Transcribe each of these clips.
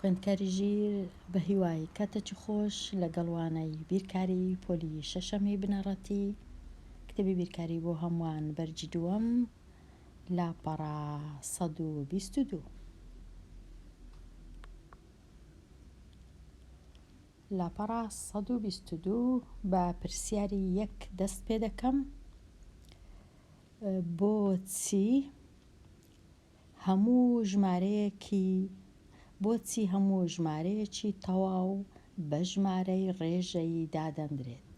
خوێندکاری ژیر بە هیوای کاتێکی خۆش لەگەڵ وانەی بیرکاری پۆلی شەشەمی بنەڕەتی کتێبی بیرکاری بۆ هەمووان بەرگی دووەم لاپەڕە 122. لاپەڕە 122 بە پرسیاری یەک دەست پێ دەکەم بۆچی هەموو ژمارەیەکی بۆچی هەموو ژمارەیەکی تەواو بە ژمارەی ڕێژەیی دادەنرێت؟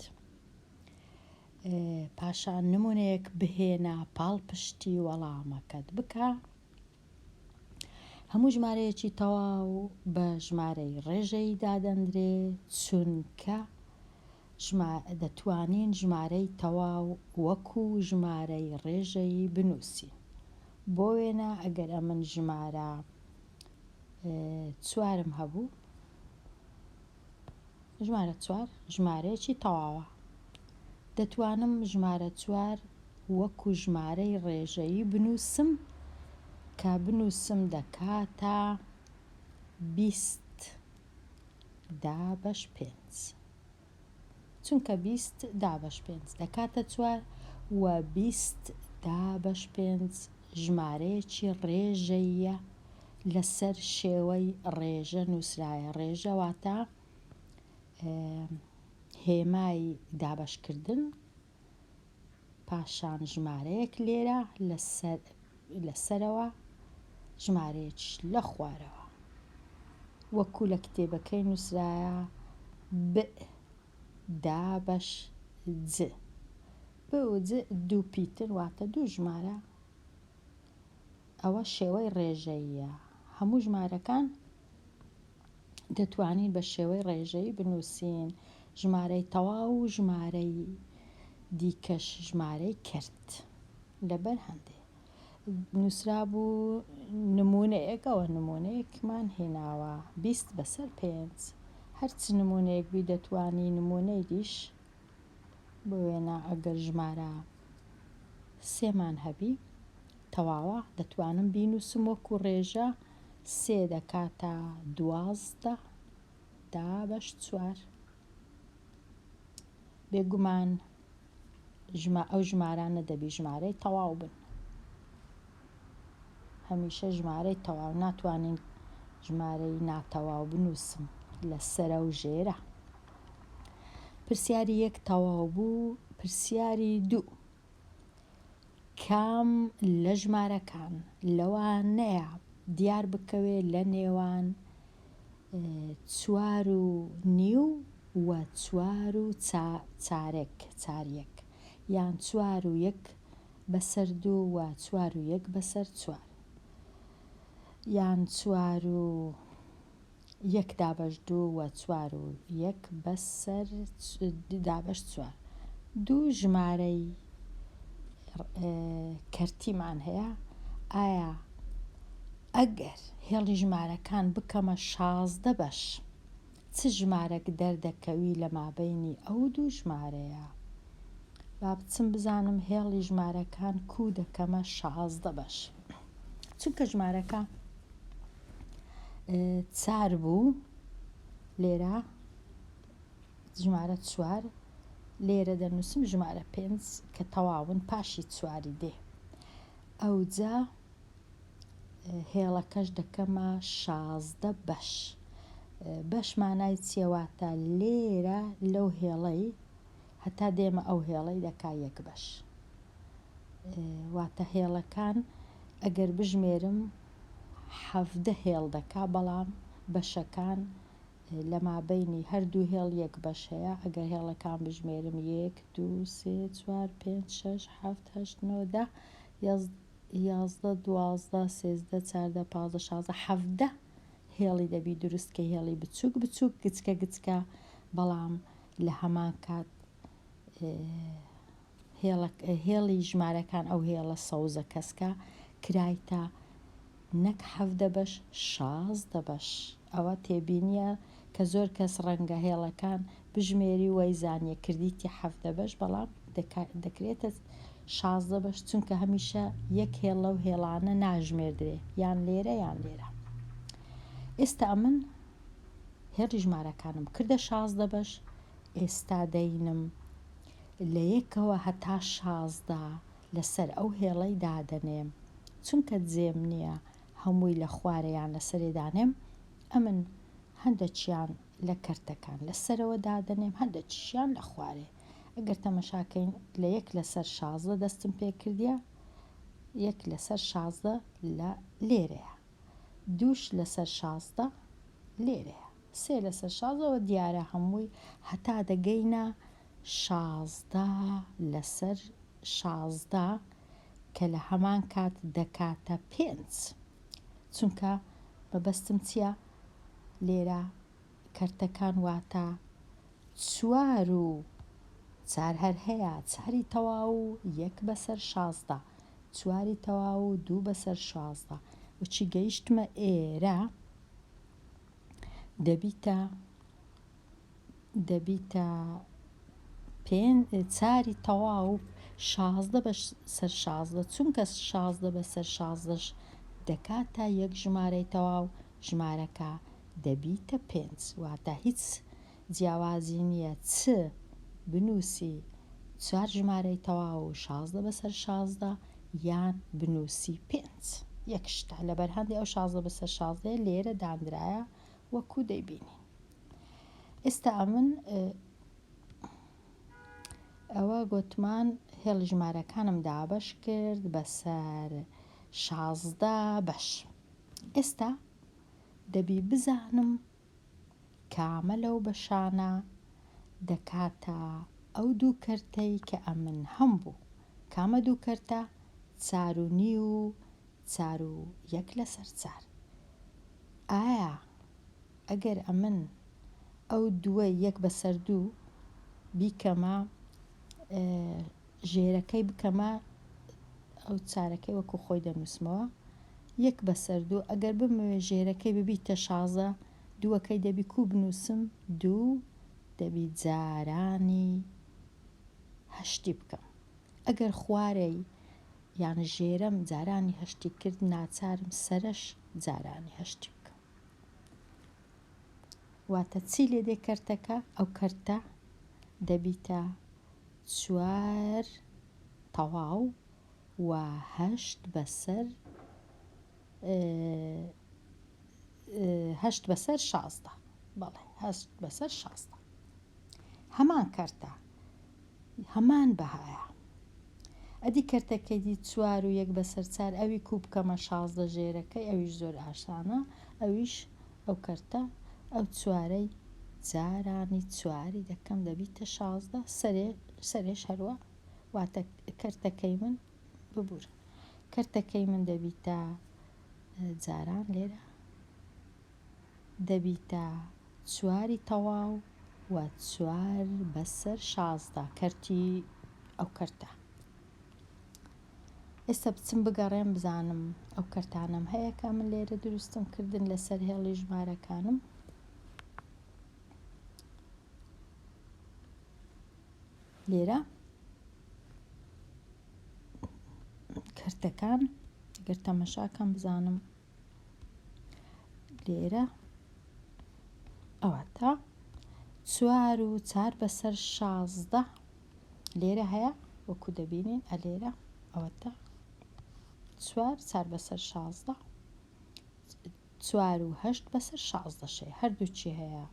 پاشان نمونەیەک بهێنە پاڵپشتی وەڵامەکەت بکە. هەموو ژمارەیەکی تەواو بە ژمارەی ڕێژەیی دادەنرێ چونکە دەتوانین ژمارەی تەواو وەکو ژمارەی ڕێژەیی بنووسین. بۆ وێنە ئەگەر ئەمن ژمارە چوارم هەبوو، ژمارە چوار ژمارەیەکی تەواوە، دەتوانم ژمارە چوار وەکو ژمارەی ڕێژەیی بنووسم کە بنووسم دەکاتە 20 دابەش پێنج. چونکە 20 دابەش پێنج دەکاتە چوار و 20 دابەش پێنج ژمارەیەکی ڕێژەییە لەسەر شێوەی ڕێژە نووسرایە، ڕێژە واتە هێمای دابەشکردن پاشان ژمارەیەک لێرە لە سەرەوە ژمارەیەکیش لە خوارەوە وەکو لە کتێبەکەی نووسرایە ب دابەش ج ب و ج دوو پیتن واتە دوو ژمارە ئەوە شێوەی ڕێژەییە هەموو ژمارەکان دەتوانین بە شێوەی ڕێژەیی بنووسین ژمارەی تەواو و ژمارەی دیکەش ژمارەی کەرت لەبەر هەندێ نووسرابوو نموونەیەک ئەوە نموونەیەکمان هێناوە 20 بەسەر پێنج هەرچ نموونەیەک بی دەتوانی نموونەی دیش بۆ وێنە ئەگەر ژمارە سێمان هەبی تەواوە دەتوانم بینووسم وەکو ڕێژە سێ دەکاتە 12 دابەش چوار بێگومان ئەو ژمارانە دەبی ژمارەی تەواو بن هەمیشە ژمارەی تەواو ناتوانین ژمارەی ناتەواو بنووسم لە سەرە و ژێرە پرسیاری یەک تەواو بوو پرسیاری دوو کام لە ژمارەکان لەوانەیە دیار بکەوێ لە نێوان چوار و نیو و چوار و چارێک چاریەک یان چوار و یەک بەسەر دوو و چوار و یەک بەسەر چوار یان چوار و یەک دابەش دوو و چوار و یەک بەسەر دابەش چوار دوو ژمارەی کەرتیمان هەیە ئایا ئەگەر هێڵی ژمارەکان بکەمە 16 بەش چ ژمارەک دەردەکەوی لە مابەینی ئەو دوو ژمارەیە با بچم بزانم هێڵی ژمارەکان کوو دەکەمە 16 بەش چونکە ژمارەکە چار بوو لێرە ژمارە چوار لێرە دەنووسم ژمارە پێنج کە تەواون پاشی چواری دێ ئەوجا هێڵەکەش دەکەمە 16 بەش بەش مانای چیە واتە لێرە لەو هێڵەی هەتا دێمە ئەو هێڵەی دەکا یەک بەش واتە هێڵەکان ئەگەر بژمێرم 17 هێڵ دەکا بەڵام بەشەکان لە مابەینی هەردوو هێڵ یەک بەش هەیە ئەگەر هێڵەکان بژمێرم یەک دوو سێ چوار پێنج شەش حەفت هەشت نۆ دە 11 12 13 14 15 16 17 هێڵی دەبی دروست کەی هێڵی بچووک بچووک گچکە گچکە بەڵام لە هەمان کات هێڵی ژمارەکان ئەو هێڵە سەوزە کەسکە کرایتە نەک 17 بەش 16 بەش ئەوە تێبینیە کە زۆر کەس ڕەنگە هێڵەکان بژمێری وای زانیە کردیتی 17 بەش بەڵام دەکرێتە 16 بەش چونکە هەمیشە یەک هێڵ لەو هێڵانە ناژمێردرێ یان لێرە یان لێرە ئێستا ئەمن. هێڵی ژمارەکانم کردە 16 بەش، ئێستا دەینم لە یەکەوە هەتا 16 لەسەر ئەو هێڵەی دادەنێم، چونکە جێم نییە هەمووی لە خوارێ یان لە سەرێ دانێم، ئەمن هەندەکیان لە کەرتەکان لە سەرەوە دادەنێم هەندەکیشیان لە خوارێ. ئەگەر تەمەشا کەین لە یەک لەسەر 16 دەستم پێ کردیە، یەک لەسەر 16 لە لێرەیە، دووش لەسەر 16 لێرەیە، سێ لەسەر 16 وە دیارە هەمووی هەتا دەگەینە 16 لەسەر 16 کە لە هەمان کات دەکاتە پێنج. چونکە مەبەستم چیە لێرە کەرتەکان واتە چوار و چار هەر هەیە چاری تەواو و یەک بەسەر 16 چواری تەواو و دوو بەسەر 16 وچی گەیشتمە ئێرە دەبیتە دەبیتە پێن چاری تەواو 16 بە سەر 16 چونکە 16 بە سەر شازدەش دەکاتە یەک ژمارەی تەواو ژمارەکە دەبیتە پێنج واتە هیچ جیاوازی نییە چ بنووسی چوار ژمارەی تەواو و 16 بەسەر 16 یان بنووسی پێنج یەک شتە لەبەر هەندێ ئەو 16 بەسەر شازدەیە لێرە دانرایە وەکو دەیبینین ئێستا ئەمن ئەوە گۆتمان هێڵی ژمارەکانم دابەش کرد بەسەر 16 بەش ئێستا دەبی بزانم کامە لەو بەشانە دەکاتە ئەو دوو کەرتەی کە ئەمن هەمبوو. کامە دوو کەرتە؟ چار و نیو و چار و یەک لەسەر چار. ئایا ئەگەر ئەمن ئەو دووەی یەک بەسەر دوو بیکەمە ژێرەکەی بکەمە ئەو چارەکەی وەکو خۆی دەنووسمەوە یەک بەسەر دوو ئەگەر بمەوێ ژێرەکەی ببیتە 16 دووەکەی دەبی کوو بنووسم دوو دەبی جارانی هەشتی بکەم ئەگەر خوارەی یان ژێرەم جارانی هەشتی کرد ناچارم سەرەش جارانی هەشتی بکەم واتە چی لێ دێ کەرتەکە ئەو کەرتە دەبیتە چوار تەواو و هەشت بەسەر هەشت بەسەر 16 بەڵێ هەشت بەسەر 16 هەمان کەرتە هەمان بەهایە ئەدی کەرتەکەی دی چوار و یەک بەسەر چار ئەوی کوو بکەمە 16 ژێرەکەی ئەویش زۆر ئاسانە ئەویش ئەو کەرتە ئەو چوارەی جارانی چواری دەکەم دەبیتە 16 سەرێ سەرێش هەروە واتە کەرتەکەی من ببورن کەرتەکەی من دەبیتە جاران لێرە دەبیتە چواری تەواو و چوار بەسەر 16 کەرتی ئەو کەرتە ئێستا بچم بگەڕێم بزانم ئەو کەرتانەم هەیە کە من لێرە دروستم کردن لەسەر هێڵی ژمارەکانم. لێرە کەرتەکان گەر تەمەشاکەم بزانم لێرە ئەوەتا چوار و چار بەسەر 16 لێرە هەیە وەکو دەبینین ئەلێرە ئەوەتا چوار چار بەسەر 16 چوار و هەشت بەسەر شازدەش هەیە هەردووکی هەیە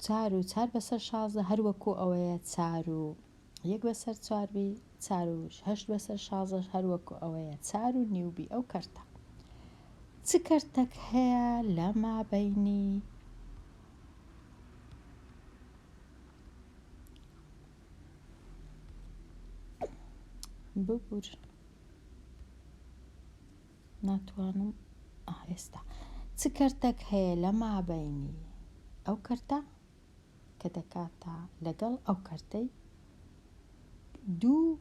چار و چار بەسەر 16 هەر وەکو ئەوەیە چار و یەک بەسەر چوار بی چار و هەشت بەسەر شازدەش هەر وەکو ئەوەیە چار و نیو بی ئەو کەرتە چ کەرتەک هەیە لە مابەینی ببور ناتوانم ئێستا چ کەرتەک هەیە لە مابەینی ئەو کەرتە کە دەکاتە لەگەڵ ئەو کەرتەی دوو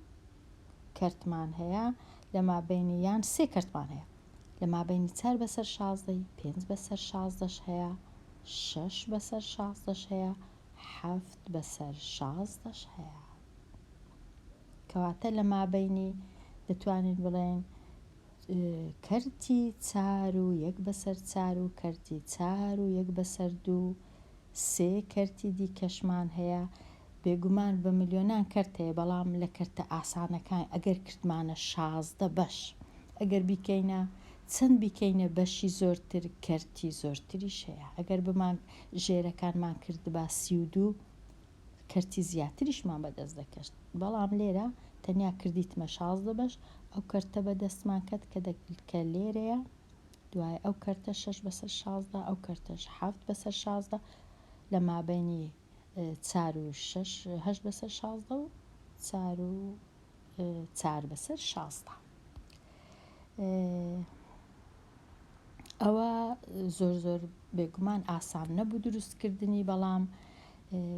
کەرتمان هەیە لە مابەینی یان سێ کەرتمان هەیە لە مابەینی چار بەسەر شازدەی پێنج بەسەر شازدەش هەیە شەش بەسەر شازدەش هەیە حەفت بەسەر شازدەش هەیە کەواتە لە مابەینی دەتوانین بڵێین. کەرتی چار و یەک بەسەر چار و کەرتی چار و یەک بەسەر دوو، سێ کەرتی دیکەشمان هەیە، بێگومان بە ملیۆنان کەرت هەیە، بەڵام لە کەرتە ئاسانەکان ئەگەر کردمانە 16 بەش، ئەگەر بیکەینە چەند بیکەینە بەشی زۆرتر کەرتی زۆرتریش هەیە، ئەگەر بمان ژێرەکانمان کردبا 32 کەرتی زیاتریشمان بەدەست دەکەشت، بەڵام لێرە تەنیا کردیتمە 16 بەش، ئەو کەرتە بەدەستمان کەت کە لێرەیە، دوای ئەو کەرتە شەش بەسەر 16، ئەو کەرتەش حەفت بەسەر 16، لە مابەینی چار و شەش هەشت بەسەر 16 و چار و چار بەسەر 16. ئەوە زۆر زۆر بێگومان ئاسان نەبوو دروستکردنی، بەڵام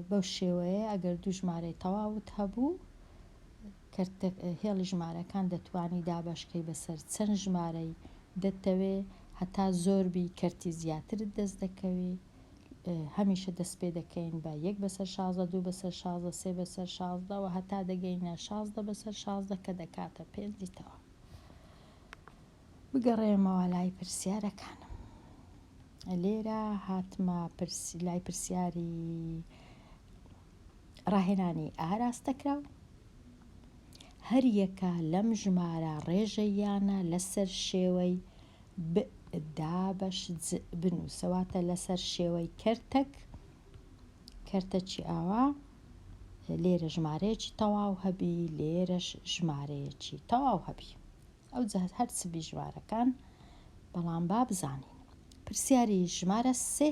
بەو شێوەیە ئەگەر دوو ژمارەی تەواوت هەبوو کەرتە هێڵی ژمارەکان دەتوانی دابەشکەی بەسەر چەند ژمارەی دەتەوێ هەتا زۆر بی کەرتی زیاترت دەست دەکەوی هەمیشە دەست پێ دەکەین بە یەک بەسەر 16 دوو بەسەر 16 سێ بەسەر 16 و هەتا دەگەینە 16 بەسەر 16 کە دەکاتە پێنجی تەواو. بگەڕێمەوە لای پرسیارەکانم. لێرە هاتمە لای پرسیاری ڕاهێنانی ئاراستەکراو. هەریەکە لەم ژمارە ڕێژەییانە لەسەر شێوەی ب دابەش ج بنووسە، واتە لەسەر شێوەی کەرتەک، کەرتەکی ئاوا، لێرە ژمارەیەکی تەواو هەبی، لێرەش ژمارەیەکی تەواو هەبی. ئەوجا هەر چ بی ژمارەکان، بەڵام با بزانین. پرسیاری ژمارە سێ،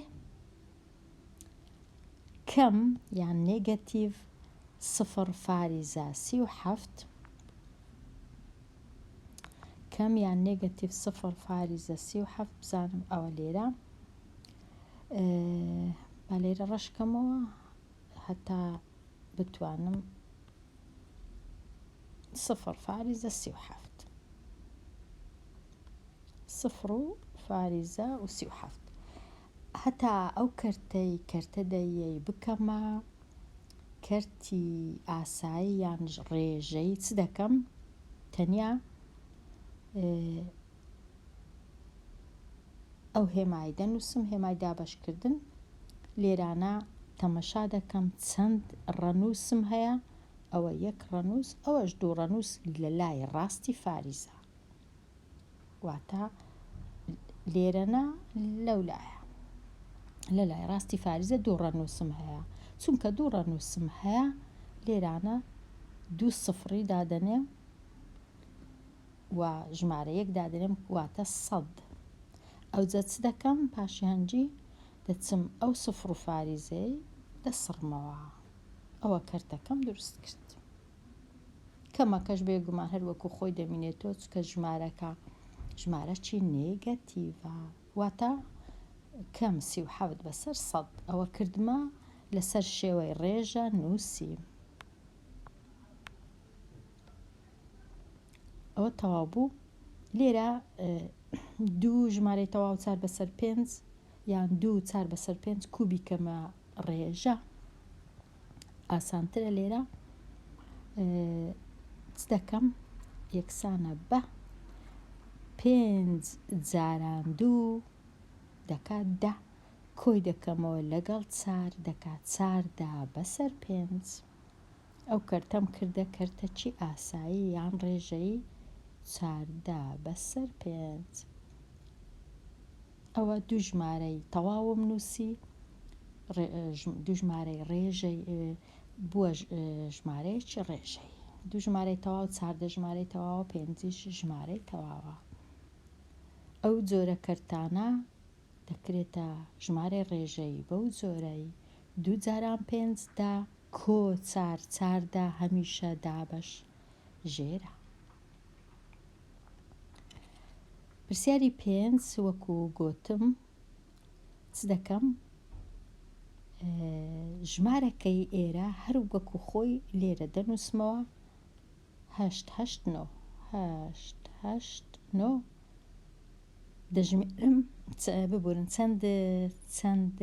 کەم یان نێگەتیڤ سفڕ فاریزە 37، کەم یان نێگەتیڤ سفڕ فاریزە 37، بزانم ئەوە لێرە با لێرە ڕەشکەمەوە هەتا بتوانم سفر فاریزە 37 سفر و فاریزە و 37 هەتا ئەو کەرتەی کەرتە دەیەی بکەمە کەرتی ئاسایی یان ڕێژەی چ دەکەم تەنیا ئەو هێمای دەنووسم هێمای دابەشکردن لێرانە تەمەشا دەکەم چەند ڕەنووسم هەیە ئەوە یەک ڕەنووس ئەوەش دوو ڕەنووس لە لای ڕاستی فاریزە واتە لێرە نا لەولایە لە لای ڕاستی فاریزە دوو ڕەنووسم هەیە چونکە دوو ڕەنووسم هەیە لێرانە دوو سفڕی دادەنێم و ژمارە یەک دادەنێم واتە سەد ئەوجە چ دەکەم پاشی هەنجی دەچم ئەو سفر و فاریزەی دەسڕمەوە ئەوە کەرتەکەم دروست کرد کەمەکەش بێگومان هەر وەکو خۆی دەمینێتەوە چونکە ژمارەکە ژمارەکی نێگەتیڤە واتە کەم 37 بەسەر سەد ئەوە کردمە لەسەر شێوەی ڕێژە نووسیم ئەوە تەواو بوو لێرە دوو ژمارەی تەواو چار بەسەر پێنج یان دوو چار بەسەر پێنج کوبی کەمە ڕێژە ئاسانترە لێرە چ دەکەم یەکسانە بە پێنج جاران دوو دەکات دە کۆی دەکەمەوە لەگەڵ چار دەکات چاردا بەسەر پێنج ئەو کەرتەم کردە کەرتەکی ئاسایی یان ڕێژەیی چاردا بەسەر پێنج ئەوە دوو ژمارەی تەواوم نووسی، دوو ژمارەی ڕێژەی بووە ژمارەیەکی ڕێژەی. دوو ژمارەی تەواو 14 ژمارەی تەواوە پێنجیش ژمارەی تەواوە. ئەو جۆرە کەرتانە دەکرێتە ژمارەی ڕێژەی بەو جۆرەی دوو جاران پێنج دە کۆ چار چاردە هەمیشە دابەش ژێرە. پرسیاری پێنج وەکو گۆتم چ دەکەم ژمارەکەی ئێرە هەر وەکو خۆی لێرە دەنووسمەوە هەشت هەشت نۆ هەشت هەشت نۆ دەژمێرم ببورن چەند چەند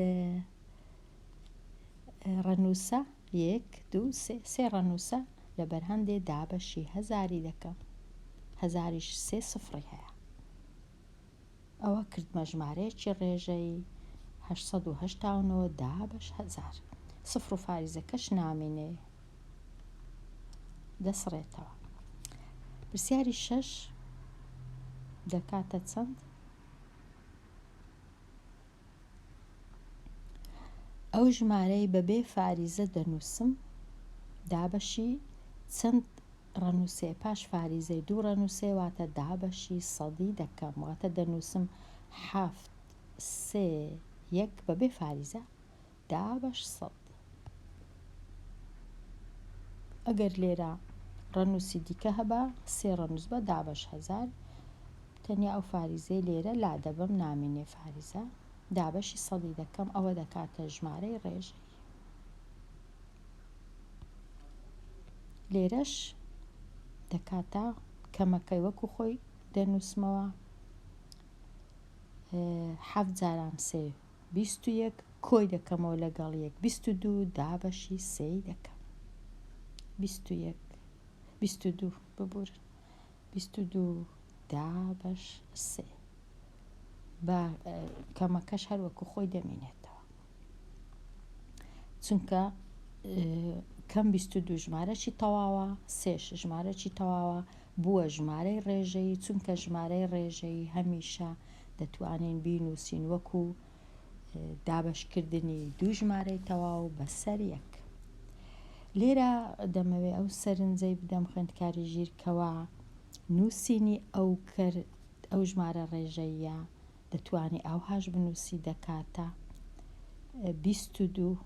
ڕەنووسە یەک دوو سێ سێ ڕەنووسە لەبەر هەندێ دابەشی هەزاری دەکەم هەزاریش سێ سفڕی هەیە. ئەوە کردمە ژمارەیەکی ڕێژەیی، 889 دابەش هەزار. سفر و فاریزەکەش نامینێ، دەسڕێتەوە. پرسیاری شەش دەکاتە چەند؟ ئەو ژمارەی بەبێ فاریزە دەنووسم دابەشی چەند ڕەنووسێ پاش فاریزەی دوو ڕەنووسێ واتە دابەشی سەدی دەکەم واتە دەنووسم حەفت سێ یەک بەبێ فاریزە دابەش سەد. ئەگەر لێرە ڕەنووسی دیکە هەبا سێ ڕەنووس بە دابەش هەزار تەنیا ئەو فاریزەی لێرە لادەبەم نامینێ فاریزە دابەشی سەدی دەکەم ئەوە دەکاتە ژمارەی ڕێژەی لێرەش دەکاتە کەمەکەی وەکو خۆی دەنووسمەوە حەفت جاران سێ 21 کۆی دەکەمەوە لەگەڵ یەک 22 دابەشی سێی دەکەم 21 22 ببورن 22 دابەش سێ بە کەمەکەش هەر وەکو خۆی دەمینێتەوە چونکە کەم 22 ژمارەی تەواوە سێش ژمارەی تەواوە بووە ژمارەی ڕێژەیی چونکە ژمارەی ڕێژەیی هەمیشە دەتوانین بینووسین وەکو دابەشکردنی دوو ژمارەی تەواو بەسەر یەک. لێرە دەمەوێ ئەو سەرنجەی بدەم خوێندکاری ژیر کەوا نووسینی ئەو کەر ئەو ژمارە ڕێژەییە دەتوانی ئاوهاش بنووسی دەکاتە 22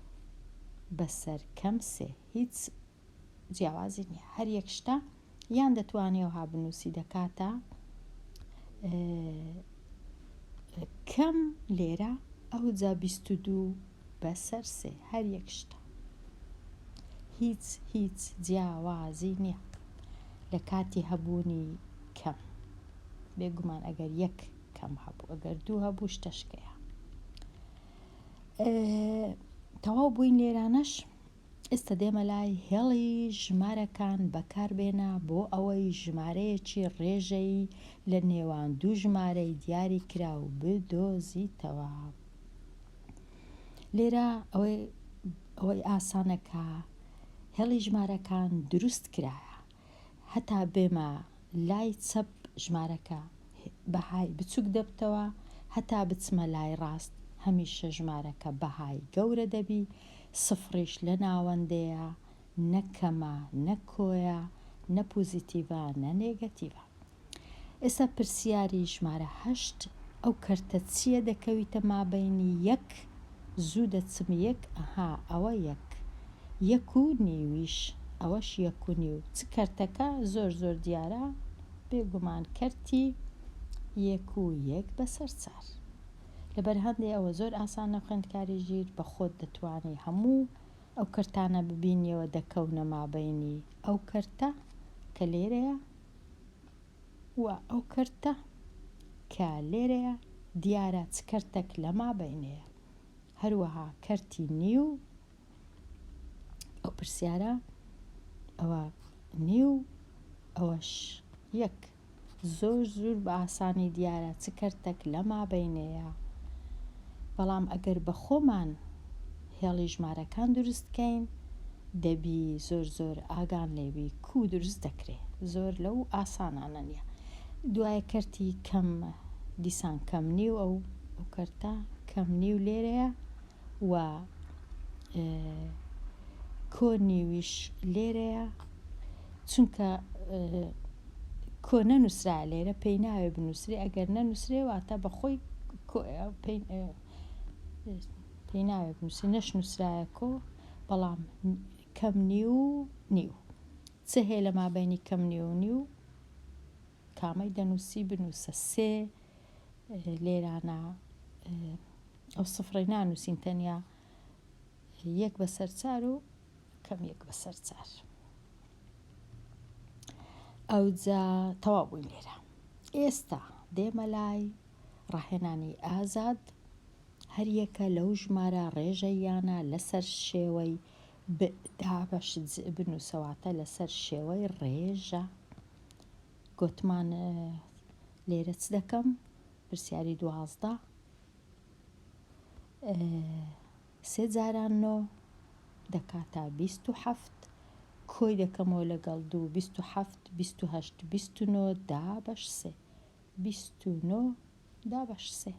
بەسەر کەم سێ هیچ جیاوازی نییە هەر یەک شتە یان دەتوانی ئەوها بنووسی دەکاتە کەم لێرە ئەوجا 22 بەسەر سێ هەر یەک شتە هیچ هیچ جیاوازی نییە لە کاتی هەبوونی کەم بێگومان ئەگەر یەک کەم هەبوو ئەگەر دوو هەبوو شتەشکەیە تەواو بووین لێرانەش ئێستا دێمە لای هێڵی ژمارەکان بەکاربێنە بۆ ئەوەی ژمارەیەکی ڕێژەیی لە نێوان دوو ژمارەی دیاری کراو بدۆزیتەوە. لێرە ئەوەی ئەوەی ئاسانە کە هێڵی ژمارەکان دروست کرایە هەتا بێمە لای چەپ ژمارەکە بەهای بچوک دەبتەوە هەتا بچمە لای ڕاست هەمیشە ژمارەکە بەهای گەورە دەبی سفڕیش لە ناوەندەیە نە کەمە نە کۆیە نە پوزیتیڤە نە نێگەتیڤە. ئێستا پرسیاری ژمارە هەشت ئەو کەرتە چییە دەکەویتە مابەینی یەک زوو دەچم یەک ئەها ئەوە یەک یەک و نیویش ئەوەش یەک و نیو چ کەرتەکە زۆر زۆر دیارە بێگومان کەرتی یەک و یەک بەسەر چار لەبەر هەندێ ئەوە زۆر ئاسانە خوێندکاری ژیر بە خۆت دەتوانی هەموو ئەو کەرتانە ببینیەوە دەکەونە مابەینی ئەو کەرتە کە لێرەیە و ئەو کەرتە کە لێرەیە دیارە چ کەرتەک لە مابەینەیە هەروەها کەرتی نیو ئەو پرسیارە ئەوە نیو ئەوەش یەک زۆر زور بە ئاسانی دیارە چ کەرتەک لە مابەینەیە بەڵام ئەگەر بە خۆمان هێڵی ژمارەکان دروست کەین دەبی زۆر زۆر ئاگان لێبی کوو دروست دەکرێ زۆر لەو ئاسانانە نیە دوایە کەرتی کەم دیسان کەم نیو ئەو ئەو کەرتە کەم نیو لێرەیە و کۆ نیویش لێرەیە چونکە کۆ نەنووسرا لێرە پێی ناوێ بنووسرێ ئەگەر نەنووسرێ واتە بەخۆی پێی ناوێ بنووسرێ نەشنووسرایە کۆ بەڵام کەم نیو نیو چ هەیە لە مابەینی کەم نیو و نیو کامەی دەنووسی بنووسە سێ لێرانە ئەو سفرەی نانووسین تەنیا یەک بەسەر چار و کەم یەک بەسەر چار ئەوجا تەواو بووین لێرە ئێستا دێمە لای ڕاهێنانی ئازاد هەریەکە لەو ژمارە ڕێژەییانە لەسەر شێوەی ب دابەش ج بنووسە واتە لەسەر شێوەی ڕێژە. گۆتمان لێرە چ دەکەم؟ پرسیاری 12 سێ جاران نۆ دەکاتە 27 کۆی دەکەمەوە لەگەڵ دوو 27 28 29 دابەش سێ 29 دابەش سێ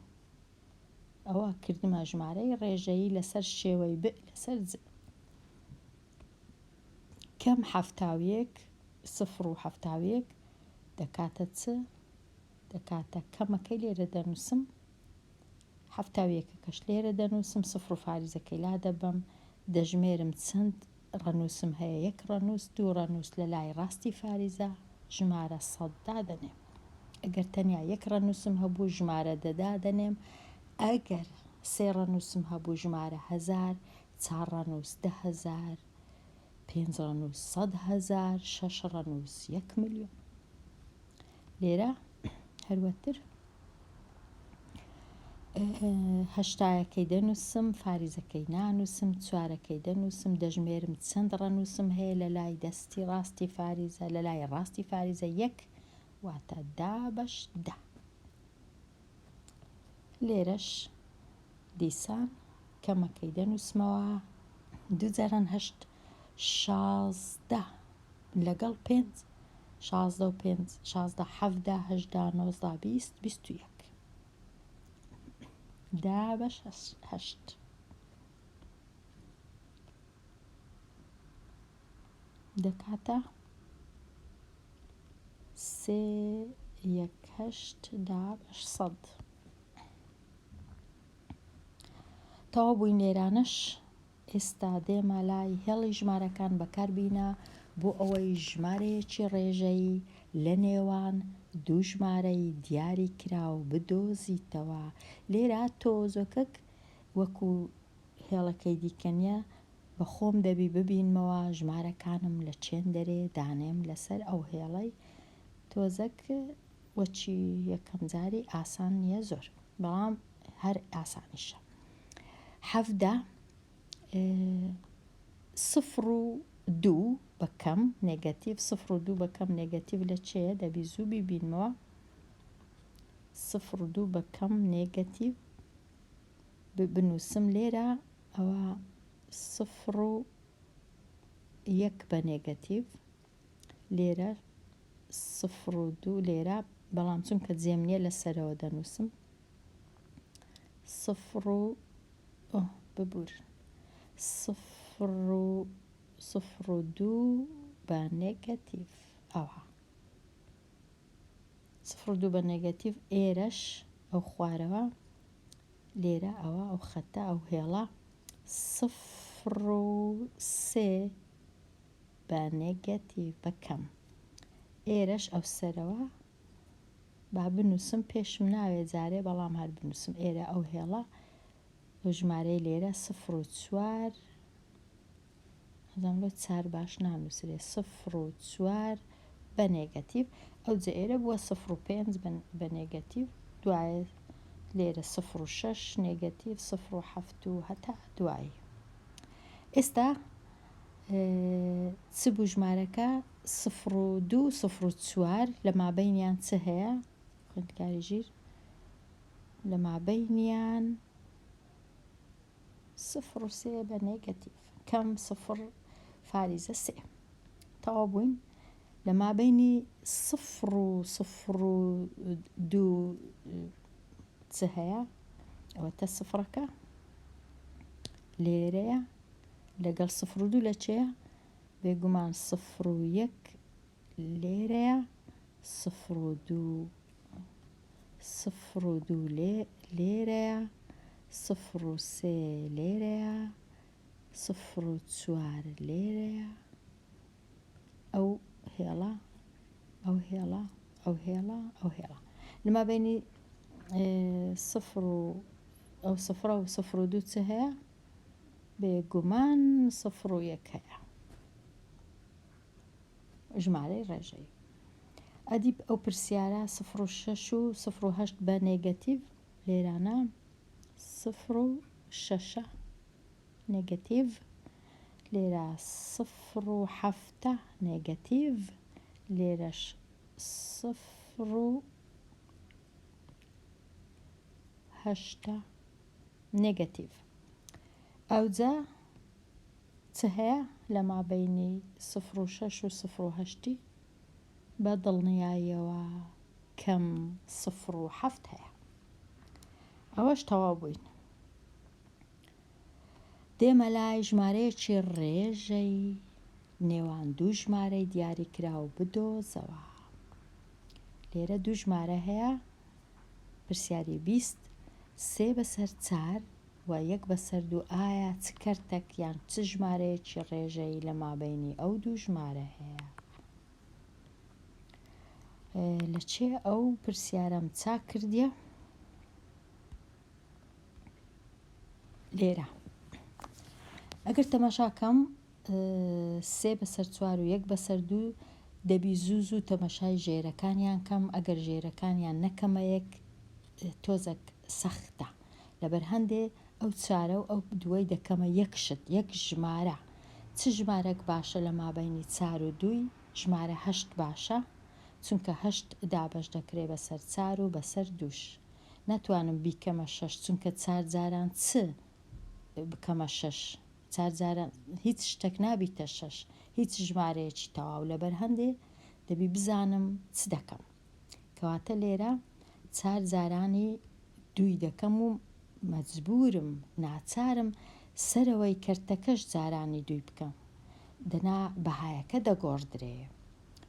ئەوە کردمە ژمارەی ڕێژەیی لەسەر شێوەی ب لەسەر ج کەم 71 سفر و 71 دەکاتە چ؟ دەکاتە کەمەکەی لێرە دەنووسم حەفتاویەکەکەش لێرە دەنووسم سفر و فاریزەکەی لادەبەم دەژمێرم چەند ڕەنووسم هەیە یەک ڕەنووس دوو ڕەنووس لە لای ڕاستی فاریزە ژمارە سەد دادەنێم ئەگەر تەنیا یەک ڕەنووسم هەبوو ژمارە دە دادەنێم ئەگەر سێ ڕەنووسم هەبوو ژمارە هەزار چار ڕەنووس 10,000 پێنج ڕەنووس 100,000 شەش ڕەنووس یەک ملیۆن لێرە هەروەتر هەشتایەکەی دەنووسم فاریزەکەی نانووسم چوارەکەی دەنووسم دەژمێرم چەند ڕەنووسم هەیە لە لای دەستی ڕاستی فاریزە لە لای ڕاستی فاریزە یەک واتە دا بەش دە لێرەش دیسان کەمەکەی دەنووسمەوە دوو جاران هەشت 16 لەگەڵ پێنج 16 و پێنج 16 حەڤدە هەژدە نۆزدە 20 21 دا بەش هەشت دەکاتە سێ یەک هەشت دا بەش سەد. تەواو بووین لێرانەش ئێستا دێمە لای هێڵی ژمارەکان بەکار بینە بۆ ئەوەی ژمارەیەکی ڕێژەیی لە نێوان دوو ژمارەی دیاری کراو بدۆزیتەوە لێرە تۆزۆکەک وەکو هێڵەکەی دیکە نیە بە خۆم دەبی ببینمەوە ژمارەکانم لە چێندەرێ دانێم لەسەر ئەو هێڵەی تۆزەک وەچی یەکەم جاری ئاسان نییە زۆر بەڵام هەر ئاسانیشە 17 سفر و دوو بە کەم نێگەتیڤ سفر و دوو بە کەم نێگەتیڤ لە چێە دەبی زوو بیبینمەوە سفر و دوو بە کەم نێگەتیڤ بنووسم لێرە ئەوە سفر و یەک بە نێگەتیڤ لێرە سفر و دوو لێرە بەڵام چونکە جێم نییە لە سەرەوە دەنووسم سفر و ئۆه ببور سفر و سفر و دوو بە نێگەتیڤ ئەوها سفر و دوو بە نێگەتیڤ ئێرەش ئەو خوارەوە لێرە ئەوە ئەو خەتە ئەو هێڵە سفر و سێ بە نێگەتیڤ بە کەم ئێرەش ئەو سەرەوە با بنووسم پێشم ناوێ جارێ بەڵام هەر بنووسم ئێرە ئەو هێڵە ئەو ژمارەی لێرە سفر و چوار ئەزانم لۆ چار باش نانووسرێ سفر و چوار بە نێگەتیڤ ئەو جە ئێرە بووە سفر و پێنج بە نێگەتیڤ دوایە لێرە سفر و شەش نێگەتیڤ سفر و حەفت و هەتا دوایی ئێستا چ بوو ژمارەکە سفر و دوو سفر و چوار لە مابەینیان چ هەیە خوێندکاری ژیر لە مابەینیان سفر و سێ بە نێگەتیڤ کەم سفر فاریزە سێ تەواو بووین لە مابەینی سفر و سفر و دوو چ هەیە ئەوەتە سفرەکە لێرەیە لەگەڵ سفر و دوو لە چێە بێگومان سفر و یەک لێرەیە سفر و دوو سفر و دوو لێرەیە سفر و سێ لێرەیە سفر و چوار لێرەیە ئەو هێڵە ئەو هێڵە ئەو هێڵە ئەو هێڵە لە مابینی سفر و ئەو سفرە و سفر و دوو چ هەیە بێگومان سفر و یەک هەیە ژمارەی ڕێژەیی ئەدی ئەو پرسیارە سفر و شەش و سفر و هەشت بە نێگەتیڤ لێرانە سفر و شەشە نێگەتیڤ لێرە سفر و حەفتە نێگەتیڤ لێرەش سفر و. هەشتە نێگەتیڤ. ئەوجا چ هەیە لە مابەینی سفر و شەش و سفر و هەشتی؟ بە دڵنیاییەوە کەم سفر و حەفت هەیە. ئەوەش تەواو بووین. دێمە لای ژمارەیەکی ڕێژەی نێوان دوو ژمارەی دیاریکراو بدۆزەوە. لێرە دوو ژمارە هەیە پرسیاری 20 سێ بەسەر چار و یەک بەسەر دوو ئایا چ کەرتەک یان چ ژمارەیەکی ڕێژەیی لە مابەینی ئەو دوو ژمارە هەیە؟ لە چێ ئەو پرسیارەم چاک کردیە؟ لێرە ئەگەر تەماشاکەم سێ بەسەر چوار و یەک بەسەر دوو دەبی زوو زوو تەمەشای ژێرەکانیان کەم ئەگەر ژێرەکانیان نەکەمە یەک تۆزەک سەختە لەبەر هەندێ ئەو چارە و ئەو دووەی دەکەمە یەک شت یەک ژمارە چ ژمارەک باشە لە مابەینی چار و دووی ژمارە هەشت باشە چونکە هەشت دابەش دەکرێ بەسەر چار و بەسەر دووش ناتوانم بیکەمە شەش چونکە چار جاران چ بکەمە شەش چار جاران هیچ شتەک نابیتە شەش هیچ ژمارەیەکی تەواو لەبەر هەندێ دەبی بزانم چ دەکەم کەواتە لێرە چار جارانی دووی دەکەم و مەجبورم ناچارم سەرەوەی کەرتەکەش جارانی دووی بکەم دەنا بەهایەکە دەگۆڕدرێ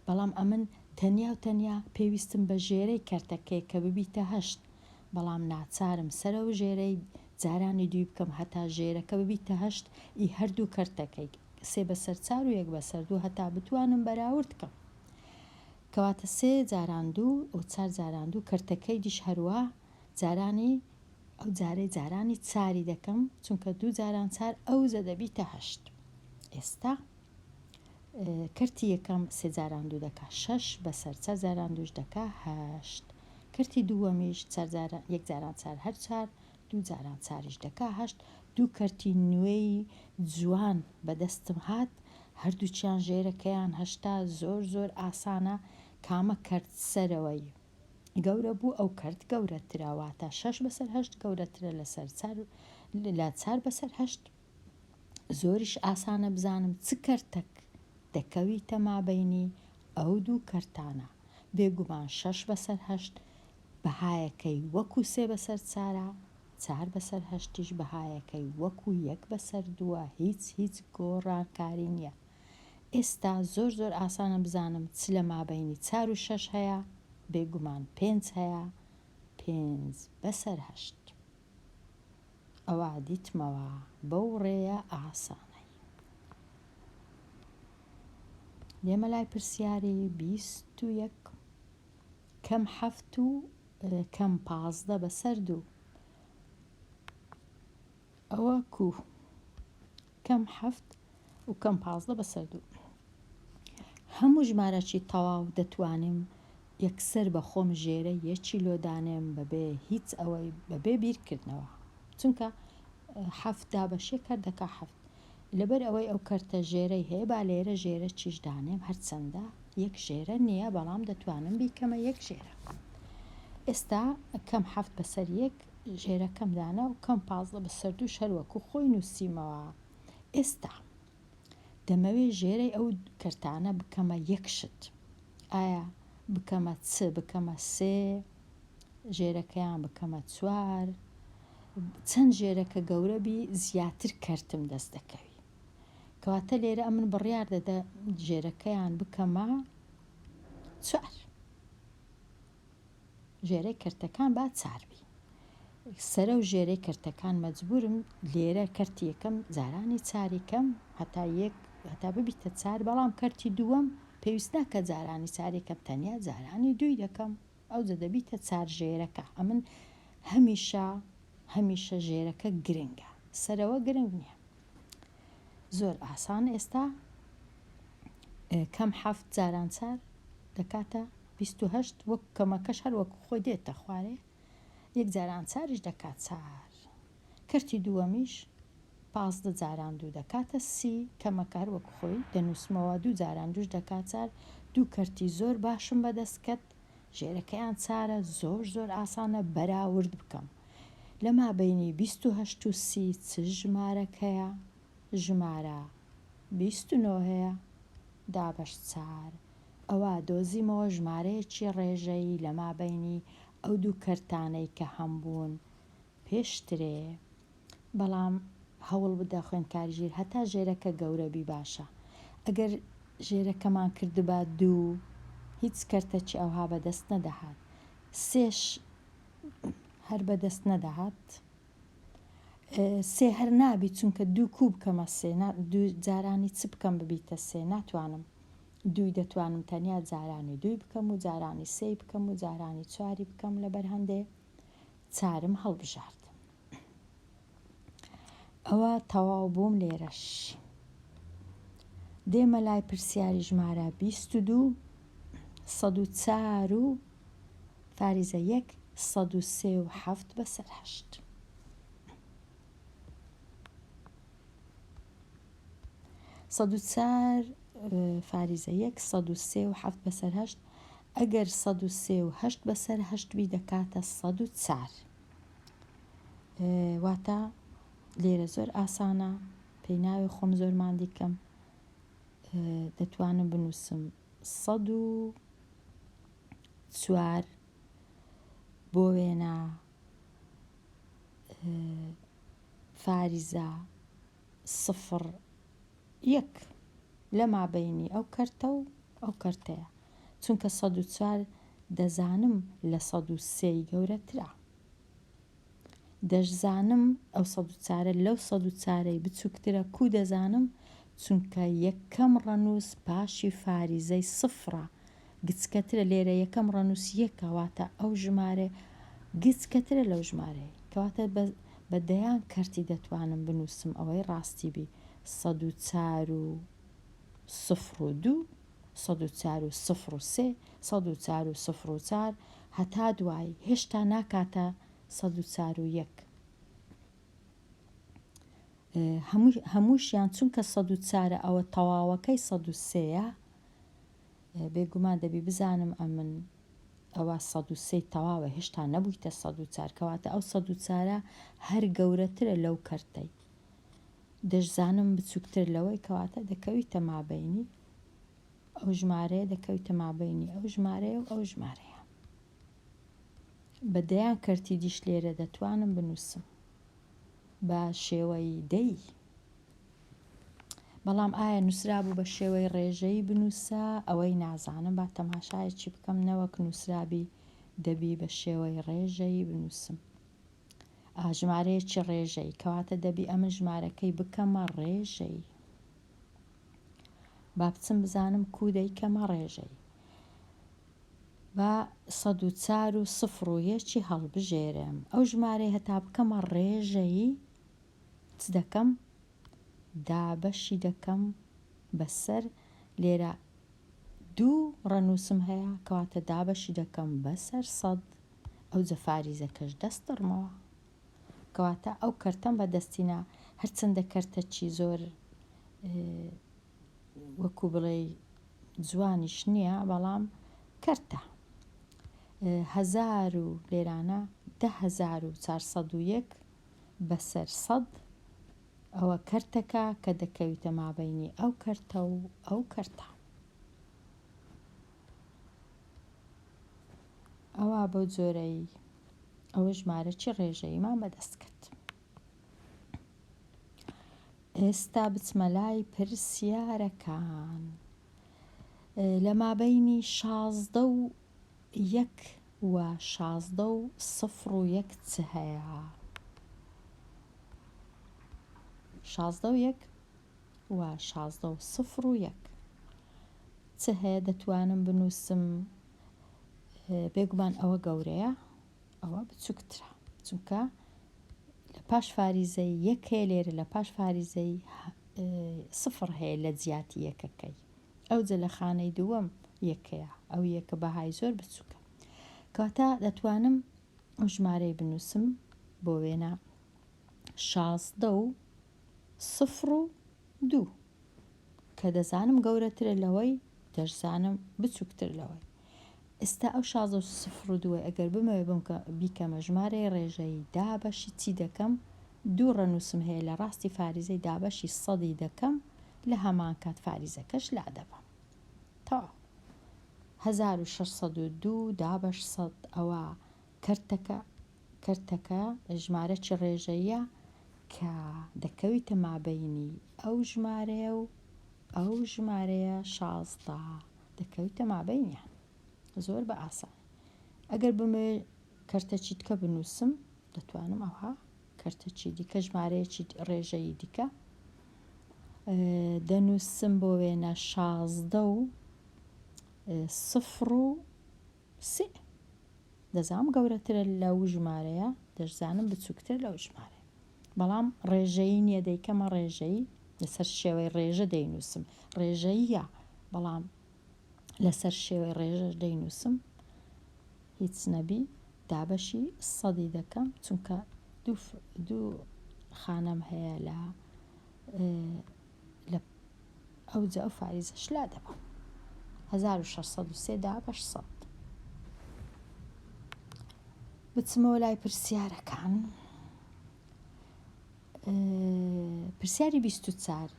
بەڵام ئەمن تەنیا و تەنیا پێویستم بە ژێرەی کەرتەکەیە کە ببیتە هەشت بەڵام ناچارم سەرەو ژێرەی جارانی دووی بکەم هەتا ژێرەکە ببیتە هەشت ی هەردوو کەرتەکەی سێ بەسەر چار و یەک بەسەر دوو هەتا بتوانم بەراورد کەم کەواتە سێ جاران دوو و چار جاران دوو کەرتەکەی دیش هەروا جارانی ئەو جارەی جارانی چاری دەکەم چونکە دوو جاران چار ئەوجە دەبیتە هەشت ئێستا کەرتی یەکەم سێ جاران دوو دەکا شەش بەسەر چار جاران دووش دەکا هەشت کەرتی دووەمیش چار جاران یەک جاران چار هەر چار دوو جاران چاریش دەکا هەشت دوو کەرتی نوێی جوان بەدەستم هات هەردووکیان ژێرەکەیان هەشتا زۆر زۆر ئاسانە کامە کەرت سەرەوەی گەورە بوو ئەو کەرت گەورەترە واتە شەش بەسەر هەشت گەورەترە لەسەر چار لە چار بەسەر هەشت زۆریش ئاسانە بزانم چ کەرتەک دەکەویتە مابەینی ئەو دوو کەرتانە، بێگومان شەش بەسەر هەشت بەهایەکەی وەکو سێ بەسەر چارە، چار بەسەر هەشتیش بەهایەکەی وەکو یەک بەسەر دووە هیچ هیچ گۆڕانکاری نیە. ئێستا زۆر زۆر ئاسانە بزانم چ لە مابەینی چار و شەش هەیە، بێگومان پێنج هەیە، پێنج بەسەر هەشت. ئەوا دیتمەوە بەو ڕێیە ئاسانەی. دێمە لای پرسیاری 21 کەم حەفت و کەم 15 بەسەر دوو ئەوە کو کەم حەفت و کەم 15 بەسەر دوو هەموو ژمارەکی تەواو دەتوانم یەکسەر بە خۆم ژێرە یەکی لۆ دانێم بەبێ هیچ ئەوەی بەبێ بیرکردنەوە چونکە حەفت دابەشێک هەر دەکا حەفت لەبەر ئەوەی ئەو کەرتە ژێرەی هەیە با لێرە ژێرە چیش دانێم هەرچەندە یەک ژێرە نییە بەڵام دەتوانم بیکەمە یەک ژێرە ئێستا کەم حەفت بەسەر یەک ژێرەکەم دانا و کەم 15 بەسەر دووش هەر وەکو خۆی نووسیمەوە ئێستا دەمەوێ ژێرەی ئەو کەرتانە بکەمە یەک شت ئایا بکەمە چ بکەمە سێ ژێرەکەیان بکەمە چوار چەند ژێرەکە گەورە بی زیاتر کەرتم دەست دەکەوی کەواتە لێرە ئەمن بڕیار دەدە ژێرەکەیان بکەمە چوار ژێرەی کەرتەکان با چار بی سەرە و ژێرەی کەرتەکان مەجبورم لێرە کەرتی یەکەم جارانی چاری کەم هەتا یەک هەتا ببیتە چار بەڵام کەرتی دووەم پێویست ناکە جارانی چاری کەم تەنیا جارانی دووی دەکەم ئەوجە دەبیتە چار ژێرەکە ئەمن هەمیشە هەمیشە ژێرەکە گرنگە سەرەوە گرنگ نییە زۆر ئاسان ئێستا کەم حەفت جاران چار دەکاتە 28 وەک کەمەکەش هەر وەکو خۆی دێتە خوارێ یەک جاران چاریش دەکات چار کەرتی دووەمیش 15 جاران دوو دەکاتە سی کەمەکە هەر وەکو خۆی دەنووسمەوە دوو جاران دووش دەکات چار دوو کەرتی زۆر باشم بەدەست کەت ژێرەکەیان چارە زۆر زۆر ئاسانە بەراورد بکەم. لە مابەینی 28 و 30 چ ژمارەک هەیە؟ ژمارە 29 هەیە دابەش چار. ئەوا دۆزیمەوە ژمارەیەکی ڕێژەیی لە مابەینی ئەو دوو کەرتانەی کە هەمبوون پێشترێ. بەڵام هەوڵ بدە خوێندکاری ژیر هەتا ژێرەکە گەورە بی باشە ئەگەر ژێرەکەمان کردبا دوو هیچ کەرتەکی ئەوها بەدەست نەدەهات سێش هەر بەدەست نەدەهات سێ هەر نابی چونکە دوو کوو بکەمە سێ دوو جارانی چ بکەم ببیتە سێ ناتوانم دووی دەتوانم تەنیا جارانی دووی بکەم و جارانی سێی بکەم و جارانی چواری بکەم لەبەر هەندێ چارم هەڵبژارد. ئەوە تەواو بووم لێرەش دێمە لای پرسیاری ژمارە 22 104 و فاریزە یەک 103 و هەفت بەسەر هەشت. 104 فاریزە یەک 103 و هەفت بەسەر هەشت ئەگەر 103 و هەشت بەسەر هەشت بی دەکاتە 104. واتە لێرە زۆر ئاسانە پێی ناوێ خۆم زۆر ماندی کەم دەتوانم بنووسم 104 بۆ وێنە فاریزە سفر یەک لە مابینی ئەو کەرتە و ئەو کەرتەیە چونکە 104 دەزانم لە 103 گەورەترە دەشزانم ئەو سەدوچارە لەو سەدوچارەی بچوکترە کو دەزانم چونکە یەکەم ڕەنوس پاشی فاریزەی سفرە گچکەترە لێرە یەکەم ڕەنوس یەکە واتە ئەو ژمارە گچکەترە لەو ژمارەی کەواتە بە دەیان کەرتی دەتوانم بنوسم ئەوەی ڕاستی بی 104 و سفر و دوو 104 و سفر و سێ 104 و سفر و چار هەتا دوایی هێشتا ناکاتە 104 و یەک هەمووشیان چونکە 104 ئەوە تەواوەکەی 103یە بێگومان دەبی بزانم ئەمن ئەوە 103 تەواوە هێشتا نەبوویتە 104 کەواتە ئەو 104 هەر گەورەترە لەو کەرتەی دەشزانم بچووکتر لەوەی کەواتە دەکەویتە مابەینی ئەو ژمارەیە دەکەویتە مابەینی ئەو ژمارەیە و ئەو ژمارەیە بە دەیان کەرتی دیش لێرە دەتوانم بنووسم بە شێوەی دەی بەڵام ئایا نووسرابوو بە شێوەی ڕێژەیی بنووسە ئەوەی نازانم با تەماشایەکی بکەم نەوەک نووسرابی دەبی بە شێوەی ڕێژەیی بنووسم ئا ژمارەیەکی ڕێژەیی کەواتە دەبی ئەمن ژمارەکەی بکەمە ڕێژەیی با بچم بزانم کو دەیکەمە ڕێژەیی با 104 و سفر و یەکی هەڵبژێرم ئەو ژمارەی هەتا بکەمە ڕێژەیی چ دەکەم دابەشی دەکەم بەسەر لێرە دوو ڕەنووسم هەیە کەواتە دابەشی دەکەم بەسەر سەد ئەوجە فاریزەکەش دەستڕمەوە کەواتە ئەو کەرتەم بە دەستینا هەرچەندە کەرتەکی زۆر وەکو بڵێی جوانیش نییە بەڵام کەرتە هەزار و لێرانە 10401 بەسەر سەد ئەوە کەرتەکە کە دەکەویتە مابەینی ئەو کەرتە و ئەو کەرتە ئەوا بەو جۆرەی ئەوە ژمارەکی ڕێژەییمان بەدەست کرد. ئێستا بچمە لای پرسیارەکان. لە مابەینی شازدە و یەک و شازدە و سفر و یەک چ هەیە؟ شازدە و یەک و شازدە و سفر و یەک چ هەیە دەتوانم بنووسم بێگومان ئەوە گەورەیە ئەوە بچووکترە چونکە لە پاش فاریزەی یەک هەیە لێرە لە پاش فاریزەی سفر هەیە لە جیاتی یەکەکەی ئەوجە لە خانەی دووەم یەکەیە ئەو یەکە بەهای زۆر بچووکە کەواتە دەتوانم ئەو ژمارەی بنووسم بۆ وێنە شازدە و سفر و دوو کە دەزانم گەورەترە لەوەی دەشزانم بچووکتر لەوەی. ئێستا ئەو 16 و سفر و دووەی ئەگەر بمەوێ بیکەمە ژمارەی ڕێژەیی دابەشی چی دەکەم؟ دوو ڕەنووسم هەیە لە ڕاستی فاریزەی دابەشی سەدی دەکەم لە هەمان کات فاریزەکەش لادەبەم. تەواو. 1602 دابەش سەد ئەوە کەرتەکە کەرتەکە ژمارەکی ڕێژەییە کە دەکەویتە مابەینی ئەو ژمارەیە و ئەو ژمارەیە 16 دەکەویتە مابەینیان زۆر بە ئاسانی ئەگەر بمەوێ کەرتەکی دیکە بنووسم دەتوانم ئەوها کەرتەکی دیکە ژمارەیەکی ڕێژەیی دیکە دەنووسم بۆ وێنە 16 و سفر و سێ دەزانم گەورەترە لەو ژمارەیە دەشزانم بچووکتر لەو ژمارەیە بەڵام ڕێژەیی نییە دەیکەمە ڕێژەیی لەسەر شێوەی ڕێژە دەینووسم ڕێژەییە بەڵام لەسەر شێوەی ڕێژەش دەینووسم هیچ نەبی دابەشی سەدی دەکەم چونکە دوو خانەم هەیە لە لە ئەوجا ئەو فاریزەش لا دەبەم 1603 دابەش سەد بچمەوە لای پرسیارەکان پرسیاری 24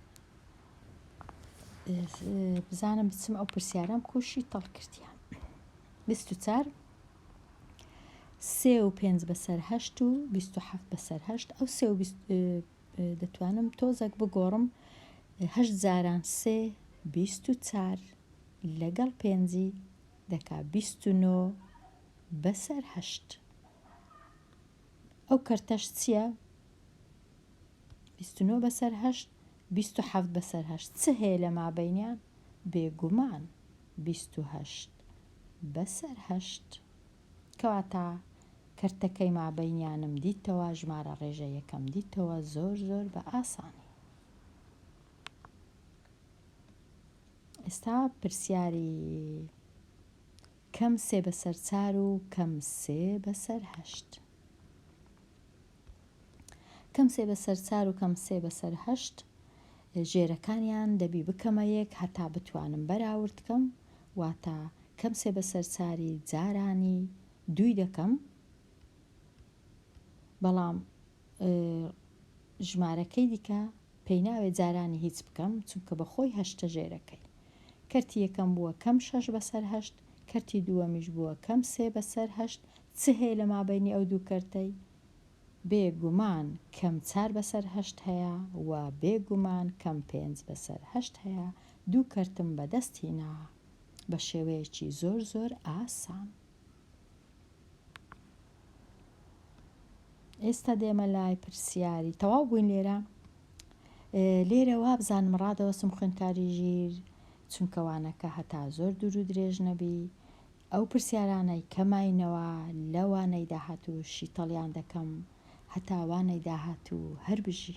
بزانم بچم ئەو پرسیارەم کوشی تەڵ کردیان 24 سێ و پێنج بەسەر هەشت و 27 بەسەر هەشت ئەو سێ و دەتوانم تۆزەک بگۆڕم هەشت جاران سێ 24 لەگەڵ پێنجی دەکا 29 بەسەر هەشت ئەو کەرتەش چییە؟ 29 بەسەر هەشت 27 بەسەر هەشت چ هەیە لە مابەینیان؟ بێگومان 28 بەسەر هەشت کەواتە کەرتەکەی مابەینیانم دیتەوە ژمارە ڕێژەیەکەم دیتەوە زۆر زۆر بە ئاسانی. ئێستا پرسیاری کەم سێ بەسەر چار و کەم سێ بەسەر هەشت. کەم سێ بەسەر چار و کەم سێ بەسەر هەشت ژێرەکانیان دەبی بکەمە یەک هەتا بتوانم بەراورد کەم واتە کەم سێ بەسەر چاری جارانی دووی دەکەم بەڵام ژمارەکەی دیکە پێی ناوێ جارانی هیچ بکەم چونکە بە خۆی هەشتە ژێرەکەی کەرتی یەکەم بووە کەم شەش بەسەر هەشت کەرتی دووەمیش بووە کەم سێ بەسەر هەشت چ هەیە لە مابەینی ئەو دوو کەرتەی؟ بێ گومان کەم چار بەسەر هەشت هەیە و بێ گومان کەم پێنج بەسەر هەشت هەیە دوو کەرتم بەدەست هینا بە شێوەیەکی زۆر زۆر ئاسان. ئێستا دێمە لای پرسیاری تەواو بووین لێرە لێرە وابزانم ڕادەوەستم خوێندکاری ژیر چونکە وانەکە هەتا زۆر دوور و درێژ نەبی ئەو پرسیارانەی کە ماینەوە لە وانەی داهاتوو شیتەڵیان دەکەم هەتا وانەی داهاتوو هەر بژی.